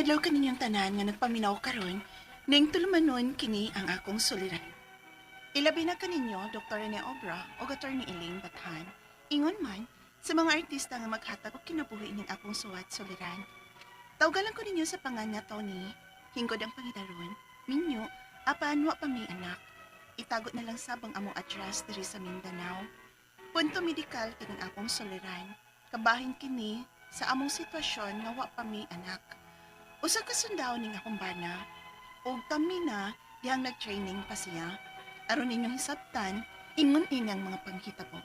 adlaw kaninyong tanan nga nagpaminaw karon, ning tulumanon kini ang akong suliran. Ilabi na kaninyo Dr. Rene Obra o Attorney Elaine Bathan. Ingon man sa mga artista nga maghatag og kinabuhi ning akong suwat suliran. Tawgalan ko ninyo sa pangan nga Tony, hinggod ang pangidaron, minyo, apan wa pa may anak. Itago na lang sabang among address diri sa Mindanao. Punto medikal kining akong suliran. Kabahin kini sa among sitwasyon nga wa pa may anak. Usa ka sundao ning akong bana ug kami na dihang nag-training pa siya. Aron ninyong hisabtan, ingon ini ang mga panghitabo.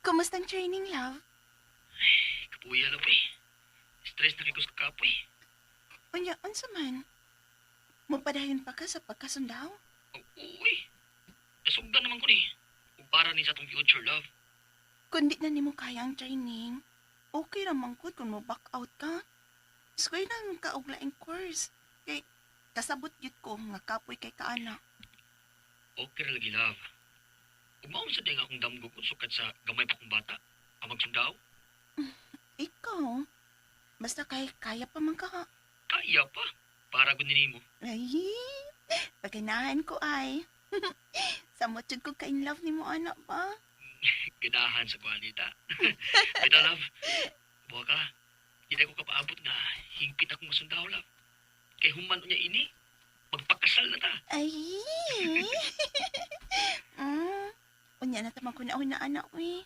Kumusta ang training, love? Kapuya na po eh. Stress na kay ko sa kapoy. Unya, unsa man? Mupadayon pa ka sa pagkasundaw? Oh, uy. Nasugdan naman ko ni. Ug para ni sa atong future love. Kundi na nimo kaya ang training, okay ra man gud kung mo back out ka. Square lang ka og laing course. Kay kasabot gyud ko nga kapoy kay kaana. Okay ra lagi love. Ug mao sa ding akong damgo kung sukad sa gamay pa kong bata. Ang magsundaw, Ikaw, basta kay kaya pa man ka. Kaya pa. Para gud nimo. Ay, paganahan ko ay. Samot jud ko ka in love nimo anak ba? Ganahan sa kuanita. Bitaw love. Buha ka. Di na ko kapaabot nga hingpit akong masundaw love. Kay human unya ini, magpakasal na ta. Ay. Unya na ta maguna-una anak uy.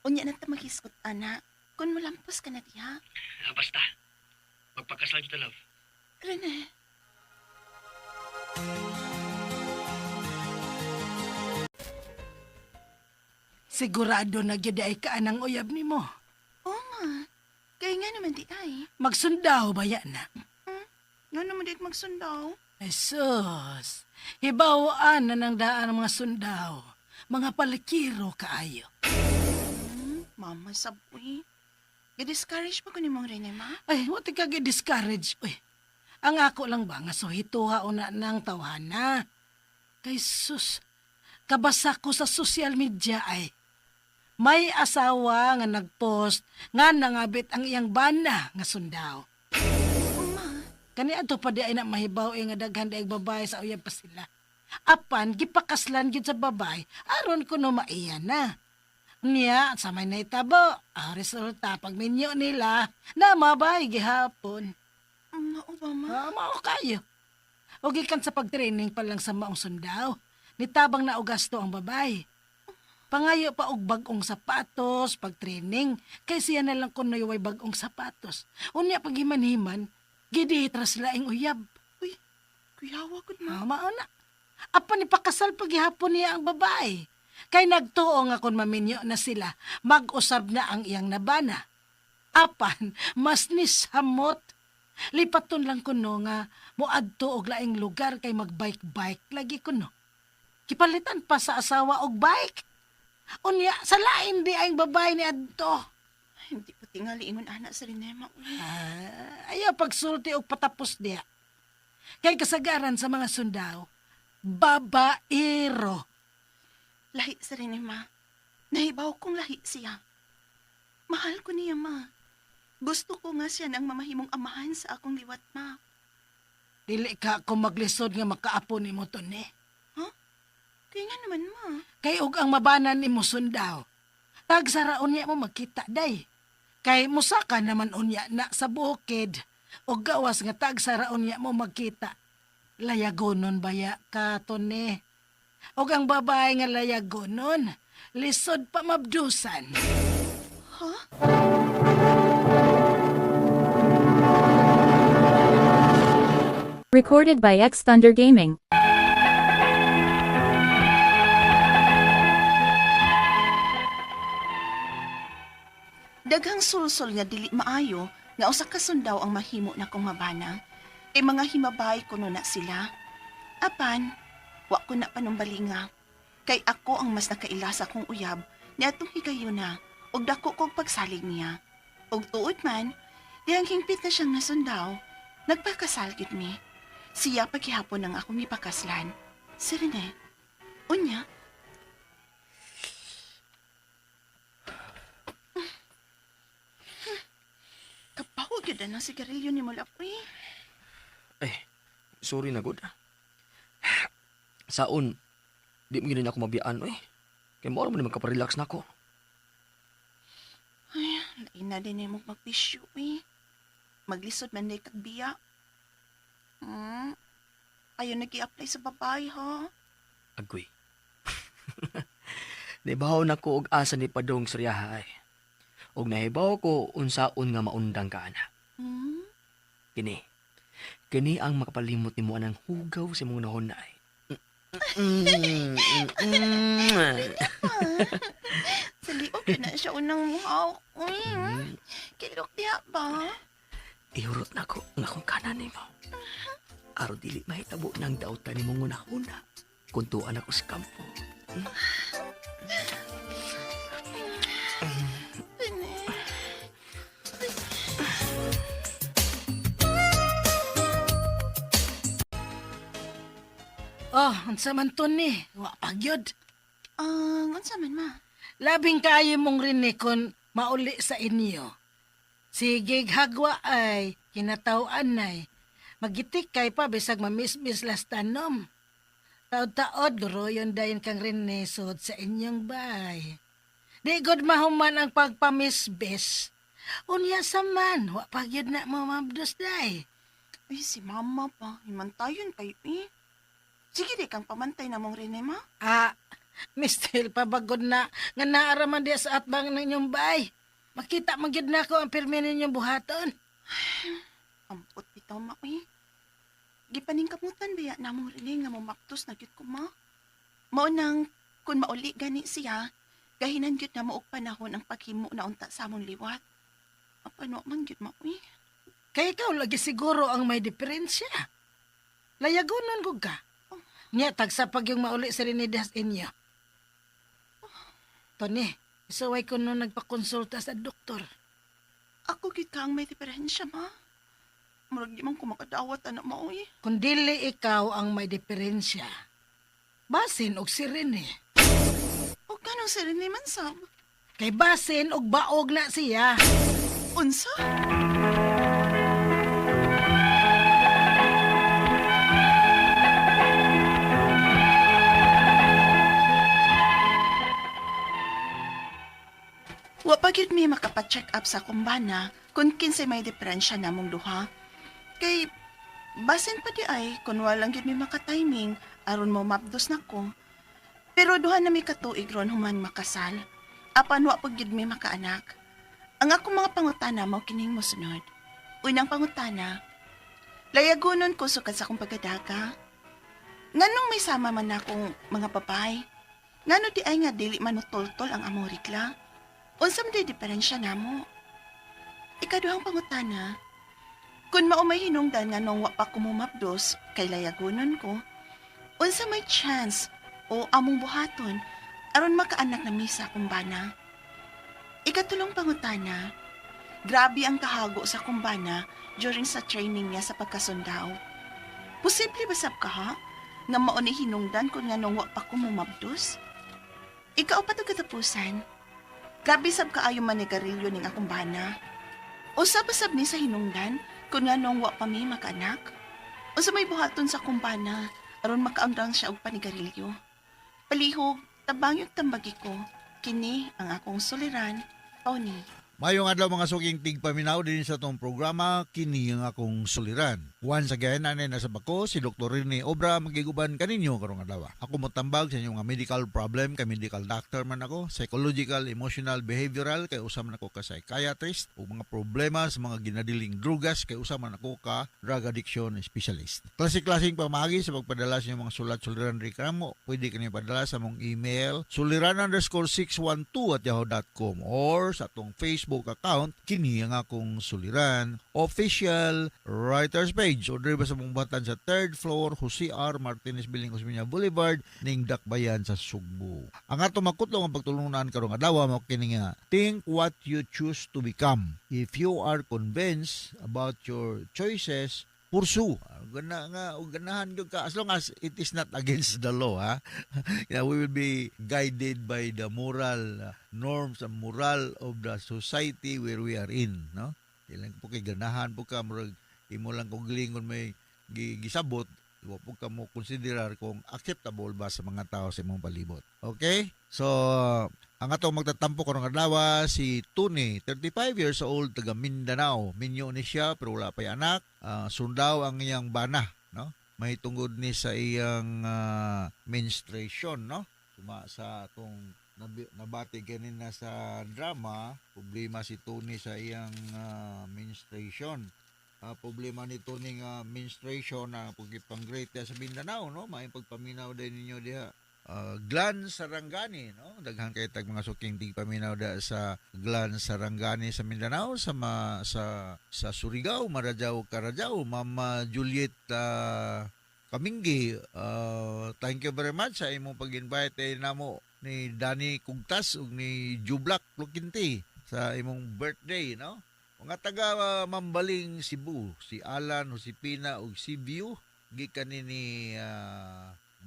Unya na ta maghisgot ana. Kung mulampos ka na diha. Ah, basta. Magpakasal kita love. Rene. Sigurado na gyud ay ka ang uyab nimo. Oo ma. Kaya nga naman di ay. Magsundaw ba ya na? Nga naman di magsundaw. Ay sus, hibawaan na ng daan ang mga sundaw. Mga palikiro kaayo. Mama saboy. Ga-discourage pa ko ni mong Rene, ma? Ay, wa ka discourage. Uy, ang ako lang ba nga suhituha una ng tawhana. Kay sus, kabasa ko sa social media ay may asawa nga nagpost nga nangabit ang iyang bana nga sundaw. Ma, Kani adto pa di ay na mahibaw eh, nga daghan di ay babae sa uyab pa sila. Apan gipakaslan gyud sa babae aron kuno maiya na. Niya sa may naitabo, ang resulta pag minyo nila na mabay gihapon. mao ba, ma? Ah, mao kayo. O gikan sa pag-training pa lang sa maong sundaw, nitabang na og gasto ang babae. Pangayo pa og bag-ong sapatos pag-training, kay siya na lang kunoy way bag-ong sapatos. Unya pag himan-himan, gidihitras laing uyab. Uy, kuyawa ko ma. Ah, mao na. Apan ipakasal paghihapon niya ang babae. Kay nagtuo nga kung maminyo na sila, mag-usab na ang iyang nabana. Apan, mas nisamot. Lipaton lang kuno nga moadto og laing lugar kay magbike-bike lagi kuno. Kipalitan pa sa asawa og bike. Unya, sa lain di ang babae ni adto. Ay, hindi pa tingali ingon anak sa Rene, ma. Uy. Ah, ayaw pagsulti og patapos diya. Kay kasagaran sa mga sundaw, babaero. Lahi sa Rene, ma. Nahibaw kong lahi siya. Mahal ko niya, ma. Gusto ko nga siya nang mamahimong amahan sa akong liwat, ma. Dili ka ako maglisod nga makaapo nimo to ni. Kaya nga naman, ma. Kay og ang mabanan nimo sundaw. Tagsara unya mo magkita day. Kay musaka naman unya na sa bukid. Og gawas nga tagsara unya mo magkita. Layagonon baya ka tone. Og ang babae nga layagonon, lisod pa mabdusan. Ha? Recorded by X Thunder Gaming. Daghang sulsol nga dili maayo nga usa ka sundaw ang mahimo na kong mabana. Kay mga himabay kuno na sila. Apan, wa ko na panumbalinga. Kay ako ang mas nakaila sa akong uyab niadtong higayuna ug dako kog pagsalig niya. Ug tuod man, dihang hingpit na siyang nasundaw, nagpakasal gyud mi. Siya paghihapon ang akong gipakaslan. Si Rene. Unya. Kapaw gyud na sigarilyo ni mo, love, uy. Eh, sorry na gud. Saon, di mo ginin ako mabiyaan, eh. Kay mao ra man ni magkaparelax na ako. Ay, lain na din mo magbisyo, eh. Maglisod man di kag biya. Ayaw nag-i-apply sa babae, ha? Agoy. Nibaw na ko og asa ni Padong Suryaha ay. Og nahibaw ko unsaon nga maundang ka ana. Kini. Kini ang makapalimot nimo anang hugaw sa imong nahon ay. Sa liog yun na siya unang muhaw. Uy, kilok diha ba? Ihurot na ko ang akong kanan nimo. Aron dili mahitabo ng dautan nimong unahuna. Kuntuan ako sa kampo. Rene. Oh, unsa man to ni? Wa pa gyud. Ang unsa man, ma? Labing kaayo mong Rene kon mauli sa inyo. Sige hagwa ay kinataw-an ay. Magitik kay pa bisag mamismis las tanom. Taod-taod goroyon dayon kang Rene sud sa inyong bay. Di gud mahuman ang pagpamisbis. Unya sa man, wa pa gyud na mo mabdos day. Ay, si mama pa. Himantayon kayo, eh. Sige, di kang pamantay na mong Rene, ma. Ah, mistil pabagod na nga naaraman diya sa atbang ng inyong bay. Makita man gyud nako ang pirmi ninyong buhaton. Ampot bitaw, ma, eh. Gipaningkamutan biya na mong Rene nga mumaptos na gyud ko, ma. Mao nang kun mauli gani siya, gahinan gyud na mo og panahon ang paghimo na unta sa among liwat. Apan wa man gyud, ma, uy. Kay ikaw lagi siguro ang may diferensya. Layagonon gud ka. Nya tagsa pag yung mauli sa Renidas inyo. Tony, isuway ko nung nagpakonsulta sa doktor. Ako gyud ka ang may diferensya, ma. Murag di man ko makadawat anak mo, uy. Kung dili ikaw ang may diferensya, basin og si Rene. O ganong si Rene man sab. Kay basin og baog na siya. Unsa? Wa pa gyud mi makapa-check up sa kumbana kung kinsay may diferensya namong duha. Kay basin pa di ay kung walang gyud mi makatiming aron mo mapdos na ko. Pero duha na mi katuig ron human makasal. Apan wa pa gyud mi makaanak. Ang akong mga pangutana mao kining mosunod. Unang pangutana, layagonon ko sukad sa akong pagkadaga. Nganong may sama man akong mga babae? Ngano di ay nga dili man mutultol ang among rikla? Unsa man di diferensya namo? Ikaduhang pangutana, kung mao may hinungdan nga nung wa pa ko mumapdos kay layagonon ko, unsa may chance o among buhaton aron makaanak na misa akong bana? Ikatulong pangutana, grabe ang kahago sa kumbana during sa training niya sa pagkasundao. Posible ba sab ka ha? Nga mao ni hinungdan kung nga nung wa pa ko mumabdos? Ikaw pa to katapusan. Grabe sab kaayo manigarilyo ning akong bana. Usa pa sab ni sa hinungdan kung nga nung wa pa mi makaanak? Unsa may buhaton sa kumbana aron makaundang siya og panigarilyo? Palihog, tabang yung tambagi ko. Kini ang akong suliran, Tony. Mayong adlaw mga suking tigpaminaw din sa tong programa kini ang akong suliran. Once again, anay nasa bako si Dr. Rene Obra magiguban kaninyo karong adlaw. Ako motambag sa inyong mga medical problem kay medical doctor man ako, psychological, emotional, behavioral kay usa man ako ka psychiatrist ug mga problema sa mga ginadiling drugas kay usa man ako ka drug addiction specialist. Klase-klaseng pamagi sa pagpadala sa inyong mga sulat suliran reklamo, pwede kini padala sa mong email suliran_612@yahoo.com or sa atong Facebook account kini ang akong suliran official writers page o diri ba sa mong batan sa third floor Jose R. Martinez Building, Osmeña Boulevard ning Dakbayan sa Sugbo. Ang ato makutlo ang pagtulungan karong adlaw mao kini nga think what you choose to become. If you are convinced about your choices, Pursue. Gana nga og ganahan gyud ka as long as it is not against the law, ha. Yeah, we will be guided by the moral norms and moral of the society where we are in, no? Ilang po kay ganahan po ka, murag imo lang kung gilingon may gisabot, wa po ka mo konsiderar kung acceptable ba sa mga tao sa imong palibot. Okay? So, ang atong magtatampo karong adlaw si Tony, 35 years old, taga Mindanao. Minyo ni siya pero wala pa'y anak. Sundaw ang iyang bana, no? May tungod ni sa iyang menstruation, no? Suma sa atong nabati ganina sa drama, problema si Tony sa iyang menstruation. Problema ni Tony nga menstruation na pagipang-great sa Mindanao, no? Maayong pagpaminaw din ninyo diha. Glan Sarangani, no? Daghan kay tag mga suking tigpaminaw da sa Glan Sarangani sa Mindanao, sa ma, sa Surigao, Maradjaw, Carajaw, Mama Juliet Kaminggi, thank you very much sa imong pag-invite namo ni Danny Kugtas ug ni Jublak Lukinti sa imong birthday, no? Mga taga Mambaling, Cebu, si Alan, Josepina ug si View, gikan ni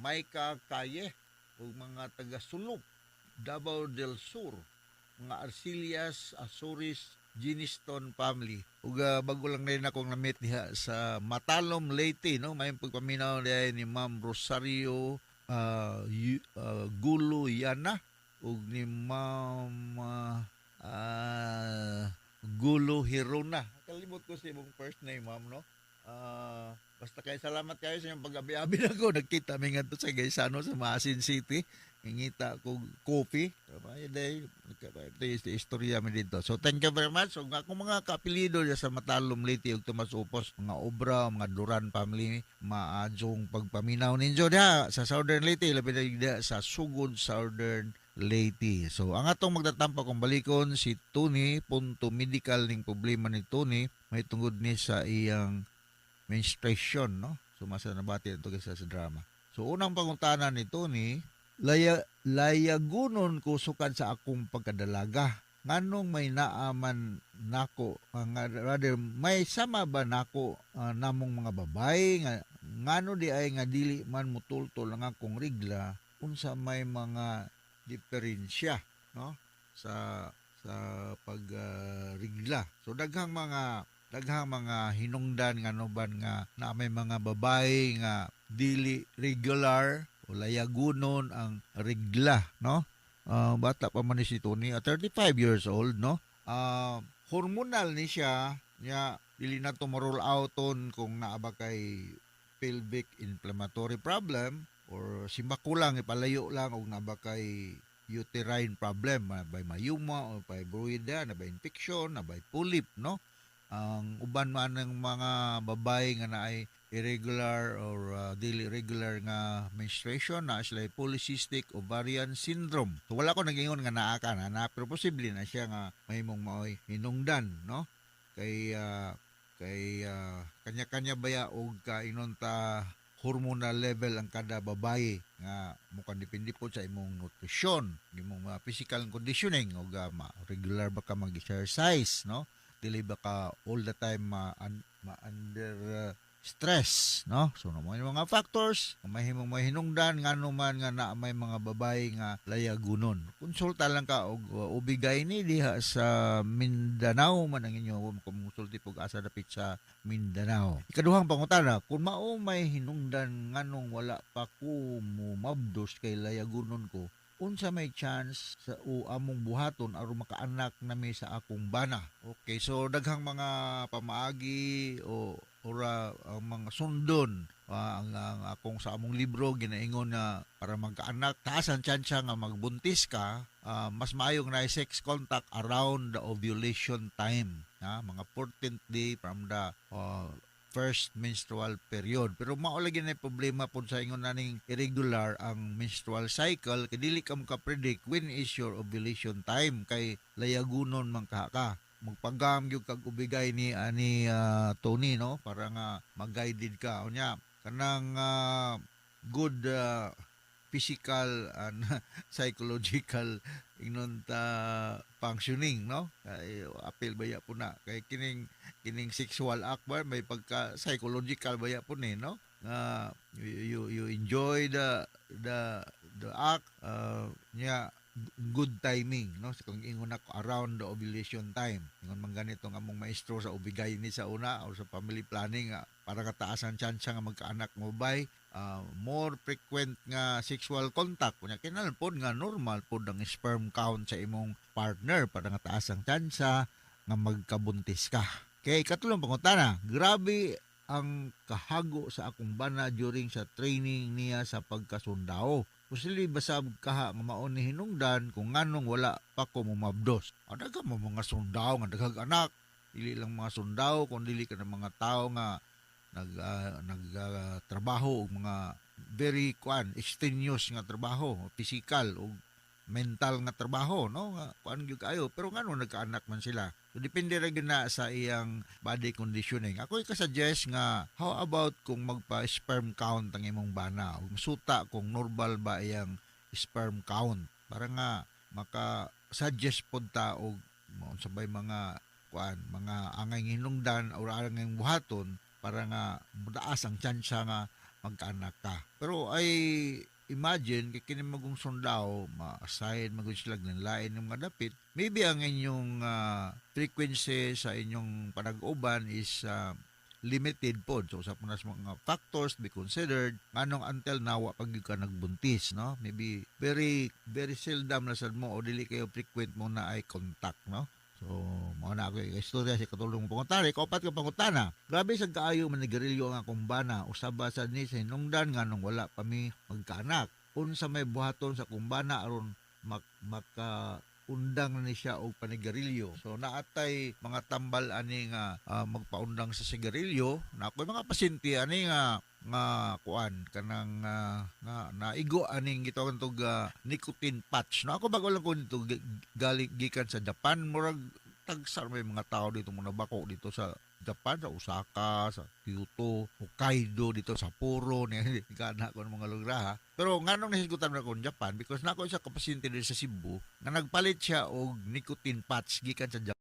Maika Kaye ug mga taga Sulop, Davao del Sur, mga Arcilias, Azores, Giniston family. Ug bago lang rin akong na-meet diha sa Matalom, Leyte, no? May pagpaminaw diha ni Ma'am Rosario Gulo Yana ug ni Ma'am Gulo Hirona. Kalimot ko sa imong first name, ma'am, no? Basta kayo, salamat kayo sa inyong pag-abi-abi nako. Nagkita mi ngadto sa Gaisano sa Maasin City. Ngita ko coffee. Ay, day, ito istorya mi dito. So, thank you very much. So, akong mga kaapelido sa Matalom, Leyte ug Tomas Upos, mga Obra, mga Duran family, maadjong pagpaminaw ninyo diha sa Southern Leyte, labi na diha sa Sugod, Southern Leyte. So, ang atong magtatampo kung balikon si Tony, punto medical ning problema ni Tony, may tungod ni sa iyang menstruation, no? So, masa nabati ito sa drama. So, unang pangutana ni Tony, layagunon ko sukad sa akong pagkadalaga. Nganong may naaman nako, nga, rather, may sama ba nako namong mga babae, nga, ngano di ay nga dili man mutultol ang akong rigla, unsa may mga diferensya, no? Sa pag rigla. So daghang mga hinungdan nga ban nga na may mga babae nga dili regular o layagunon ang rigla, no? Bata pa man ni si Tony, 35 years old, no? Hormonal ni siya, nya dili na to ma-rule out on kung naa ba kay pelvic inflammatory problem or simbako lang, ipalayo lang og naa ba kay uterine problem, by myoma o fibroid, na by infection, na by polyp, no? Ang uban man ng mga babae nga naay irregular or dili regular nga menstruation na sila polycystic ovarian syndrome. So wala ko nagingon nga naa ka na, pero posible na siya nga mahimong maoy hinungdan, no? Kay kanya-kanya baya og kainon ta hormonal level ang kada babae nga mukhang depende po sa imong nutrisyon, imong physical conditioning ug regular ba ka mag-exercise, no? Dili ba ka all the time ma under stress, no? So no mga factors mahimong mahinungdan ngano man nga na may mga babae nga layagunon. Konsulta lang ka og ubigay ni diha sa Mindanao man ang inyo kung musulti pug asa dapit sa Mindanao. Ikaduhang pangutana, kung mao may hinungdan nganong wala pa ko mumabdos kay layagunon ko, unsa may chance sa o among buhaton aron makaanak nami sa akong bana? Okay, so daghang mga pamaagi o ora ang mga sundon. Ang akong sa among libro ginaingon na para magkaanak, taas ang tsansa nga magbuntis ka, mas maayong na sex contact around the ovulation time, ha? Mga 14th day from the first menstrual period. Pero mao lagi na problema pod sa ingon naning irregular ang menstrual cycle kay dili ka maka-predict when is your ovulation time kay layagunon man ka ka. Magpagam gyud kag ubigay ni ani Tony, no, para nga mag-guided ka. Unya kanang good physical and psychological ingnon ta functioning, no? Kay apil baya po na kay kining kining sexual act ba may pagka psychological baya po ni, no? Nga you enjoy the act, nya good timing, no? So, kung ingon ako around the ovulation time, ingon man ganito ang among maestro sa OB-GYN sa una or sa family planning, nga para kataas ang tsansa nga magkaanak mo by more frequent nga sexual contact. Kunya kinahanglan pod nga normal pod ang sperm count sa imong partner para nga taas ang tsansa nga magkabuntis ka. Kay katulong pangutana, grabe ang kahago sa akong bana during sa training niya sa pagkasundao. Posible ba sab kaha nga mao ni hinungdan kung nganong wala pa ko mumabdos? Ah, daghan mo mga sundao nga daghag anak. Dili lang mga sundao, kun dili ka ng mga tao nga nagtrabaho og mga very kuan extenuous nga trabaho, physical o mental nga trabaho, no, nga kuan gyud kaayo, pero ngano nagkaanak man sila? So depende ra gyud na sa iyang body conditioning. Ako i-suggest nga how about kung magpa sperm count ang imong bana ug masuta kung normal ba iyang sperm count para nga maka suggest pod ta og unsa bay mga kuan, mga angay hinungdan or angay buhaton para nga motaas ang tsansa nga magkaanak ka. Pero ay imagine kay kini magong sundao, ma-assign magud sila ng lain ng mga dapit. Maybe ang inyong frequency sa inyong panag-uban is limited pod. So usa po na sa mga factors to be considered nganong until now wa pa gyud ka nagbuntis, no? Maybe very very seldom na sad mo o dili kayo frequent mo na ay contact, no? So, mao na ako istorya sa katulong pangutana. Kaupat ka pangutana. Grabe sa kaayo manigarilyo ang akong bana. Usaba sad ni sa hinungdan nganong wala pa mi magkaanak. Unsa may buhaton sa akong bana aron maka undang ni siya og panigarilyo? So naatay mga tambal ani nga magpaundang sa sigarilyo. Na ako'y mga pasyente ani nga nga kuan kanang nga naigo aning gitawag tog nicotine patch, no? Ako bago lang ko nito galing gikan sa Japan. Murag tagsar may mga tao dito mo nabako dito sa Japan, sa Osaka, sa Kyoto, Hokkaido, dito sa Sapporo, ni kana ko ng mga lugar, ha. Pero nganong nahisgutan na ko Japan because nako isa ka pasyente dito sa Cebu nga nagpalit siya og nicotine patch gikan sa Japan.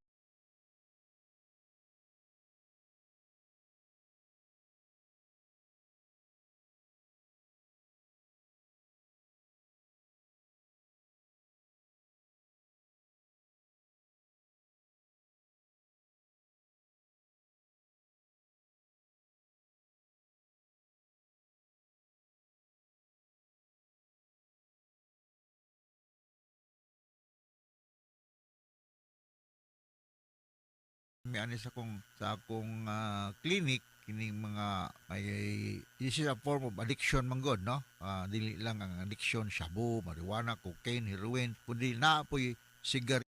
May ani sa akong clinic kining mga may, this is a form of addiction man gud, no? Dili lang ang addiction shabu, marijuana, cocaine, heroin, kundi naa poy sigarilyo.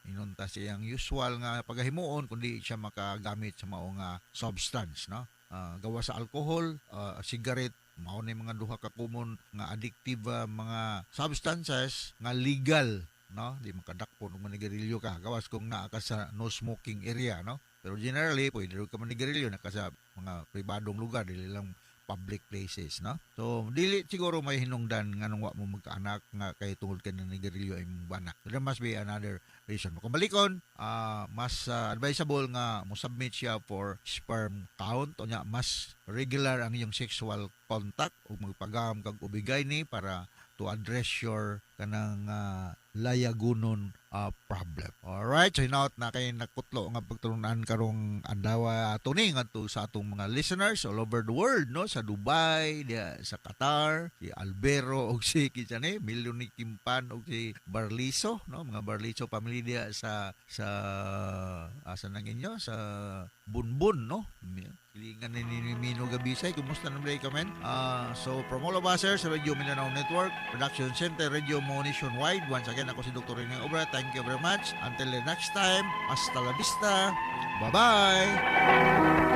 Inunta siyang usual nga pagahimuon kundi siya makagamit sa mao nga substance, no? Gawa sa alcohol, cigarette, mao ni mga duha ka common nga addictive mga substances nga legal, no? Di makadakpo og manigarilyo ka gawas kung naa ka sa no smoking area, no? Pero generally pwede ka manigarilyo na ka sa mga pribadong lugar, dili lang public places, no? So dili siguro may hinungdan nganong wa mo magkaanak nga kay tungod kay nanigarilyo ay imong bana. So there must be another reason. Kung balikon, mas advisable nga mo submit siya for sperm count o nya mas regular ang iyong sexual contact ug magpagam kag OB-GYN para to address your kanang layagunon problem. Alright, so hinaot na kay nakutlo nga pagtulunan karong adlaw ato ni ngadto sa atong mga listeners all over the world, no, sa Dubai, diya sa Qatar, si Albero og si kinsa ni Miloni Kimpan og si Barliso, no, mga Barliso family diya sa asa nang inyo sa Bunbun, no. Kilingan ni Mino Gabisay, kumusta na ba ka, men? So from all of us here sa Radio Mindanao Network, Production Center, Radio Mo Nationwide, once again, ako si Dr. Rene Obra. Thank you very much. Until the next time, hasta la vista. Bye-bye!